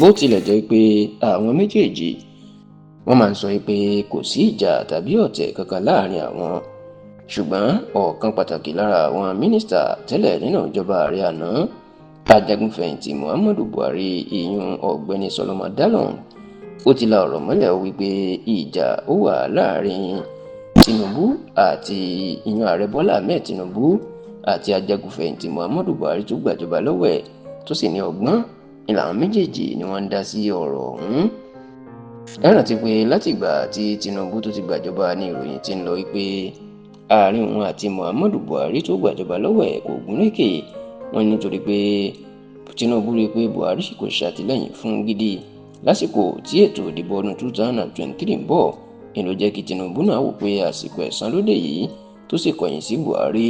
Bó tilẹ̀ jẹ́ pé àwọn méjèèjì wọ́n máa ń sọ pé kò sí ìjà tàbí ọ̀tẹ̀ kankan láàrin àwọn, ṣùgbọ́n ọ̀kan pàtàkì lára àwọn mínísítà tẹ́lẹ̀ nínú ìjọba ààrẹ àná ajagunfẹ̀yìntì Muhammadu Buhari, ìyún ọ̀gbẹ́ni Solomon Dalung, ó ti la ọ̀rọ̀ mọ́lẹ̀ wípé ìjà ó wà láàrin Tinubu àti ìyún ààrẹ Bọ́lá Ahmed Tinubu àti ajagunfẹ̀yìntì Muhammadu Buhari tó gbàjọba lọ́wọ́ ẹ̀, tó sì ní ọgbọ́n ni làwọn méjèèjì ni wọ́n ń dá sí ọ̀rọ̀ ọ̀hún. Ẹ rántí pé látìgbà tí Tinubu tó ti gbàjọba ní ìròyìn ti ń lọ wípé àárín òun àti Muhammadu Buhari tó gbàjọba lọ́wọ́ ẹ̀ kò gúnrégé. Wọ́n nítorí pé Tinubu rí i pé Buhari kò ṣàtìlẹ́yìn fún gidi lásìkò tí ètò ìdìbò ọdún 2023 ń bọ̀, ni ló jẹ́ kí Tinubu náà wò pé àsìkò ẹ̀san lóde yìí, tó sì kọ̀yìn sí Buhari.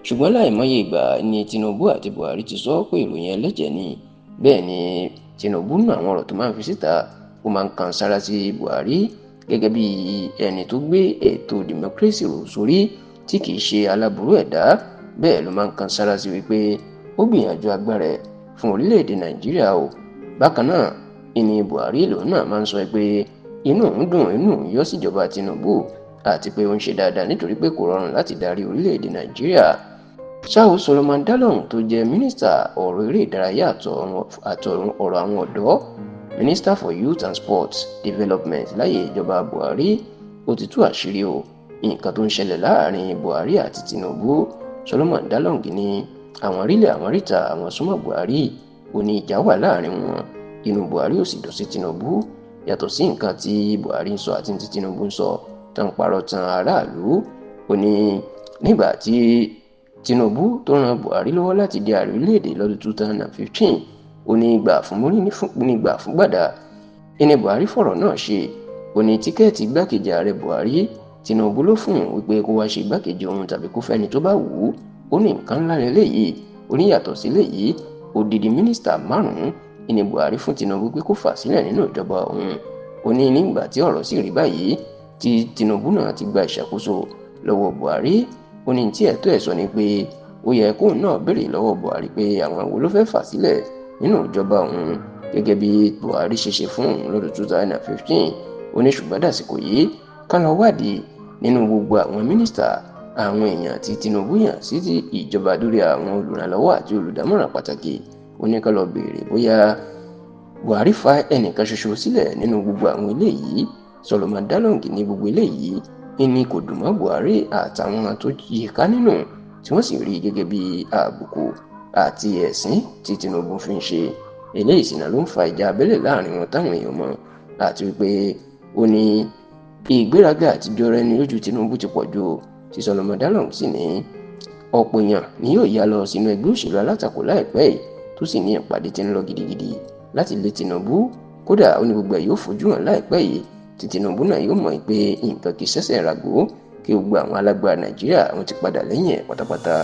Ṣùgbọ́n láìmọye ìgbà ni Tinubu àti Buhari ti sọ pé ìròyìn ẹlẹ́jẹ̀ ni. Bẹ́ẹ̀ ni Tinubu nù àwọn ọ̀rọ̀ tó máa ń fi síta, ó máa ń kan sára sí Buhari gẹ́gẹ́ bí ẹni tó gbé ètò democracy rò sórí tí kì í ṣe aláburú ẹ̀dá. Bẹ́ẹ̀ ló máa ń kan sára sí wípé ó gbìyànjú agbára ẹ̀ fún orílẹ̀-èdè Nàìjíríà o. Bákan náà ìní Buhari lòun náà máa ń sọ pé inú òun dùn, inú òun yọ síjọba Tinubu, àti pé ó ń ṣe dáadáa nítorí pé kò rọrùn láti darí orílẹ̀-èdè Nàìjíríà. Ṣáò, Solomon Dalung tó jẹ́ mínísítà ọ̀rọ̀ eré ìdárayá àti ọ̀rọ̀ àwọn ọ̀dọ́, Minister for Youth and Sports Development láyé ìjọba Buhari, ó ti tú àṣírí o nǹkan tó ń ṣẹlẹ̀ láàrin Buhari àti Tinubu. Solomon Dalung ní àwọn rílẹ̀, àwọn ríta, àwọn súnmọ́ Buhari, ó ní ìjà wà láàrin wọn, inú Buhari ò sì dùn sí Tinubu. Yàtọ̀ sí nǹkan tí Buhari ń sọ àti tí Tinubu ń sọ tán parọ́ tan aráàlú, ó ní nígbà tí Tinubu tó ran Buhari lọ́wọ́ láti di ààrẹ orílẹ̀-èdè lọ́dún 2015, ó ní gbà fún múrí ní gbà fún gbàdá ìní Buhari fọ̀rọ̀ náà ṣe. Ó ní tíkẹ́ẹ̀tì igbákejì ààrẹ Buhari, Tinubu ló fún un wípé kó wá ṣe igbákejì òun tàbí kó fẹ́ni tó bá wù ú. Ó ní nǹkan ńlá lélẹ́yìí. Ó ní yàtọ̀ sí léyìí, odidi mínísítà márùn-ún ìní Buhari fún Tinubu pé kó fà sílẹ̀ nínú ìjọba òun. Ó ní nígbà tí ọ̀rọ̀ sì rí báyìí tí Tinubu náà ti gba ìṣàkóso lọ́wọ́ Buhari, ó ní tí ẹ̀tọ́ ẹ̀ sọ ni pé ó yẹ kóun náà béèrè lọ́wọ́ Buhari pé àwọn wo ló fẹ́ fà sílẹ̀ nínú ìjọba òun gẹ́gẹ́ bí Buhari ṣe ṣe fún òun lọ́dún 2015. Ó ní ṣùgbọ́n dàsìkò yìí, ká lọ wádìí nínú gbogbo àwọn mínísítà, àwọn èèyàn tí Tinubu yàn sí ti ìjọba lórí àwọn olùrànlọ́wọ́ àti olùdámọ̀ràn pàtàkì, ó ní ká lọ béèrè bóyá Buhari fa ẹnìkan ṣoṣo sílẹ̀ nínú gbogbo àwọn eléyìí. Solomon Dalung ní gbogbo eléyìí ní kò dùn mọ́ Buhari àtàwọn tó yíká nínú, tí wọ́n sì rí gẹ́gẹ́ bí àbùkù àti ẹ̀sín tí Tinubu fi ń ṣe eléyìí sì náà ló ń fa ìjà abẹ́lé láàrin wọn táwọn èèyàn mọ̀. Àti wípé ó ní ìgbéraga àtijọ́ rẹ ní lójú Tinubu ti pọ̀ jù, tí Solomon Dalung sì ní ọ̀pọ̀ èèyàn ni yóò yá lọ sínú ẹgbẹ́ òṣèlú alátakò láìpẹ́ yìí, tó sì ní ìpàdé tí ń lọ gidigidi láti lé Tinubu. Kódà ó ní gbogbo ẹ̀ yóò fojú hàn láìpẹ́ yìí, tí Tinubu náà yóò mọ̀ pé nǹkan kì í ṣẹ̀ṣẹ̀ ràgó, kí gbogbo àwọn alágbára Nàìjíríà wọn ti padà lẹ́yìn ẹ̀ pátápátá.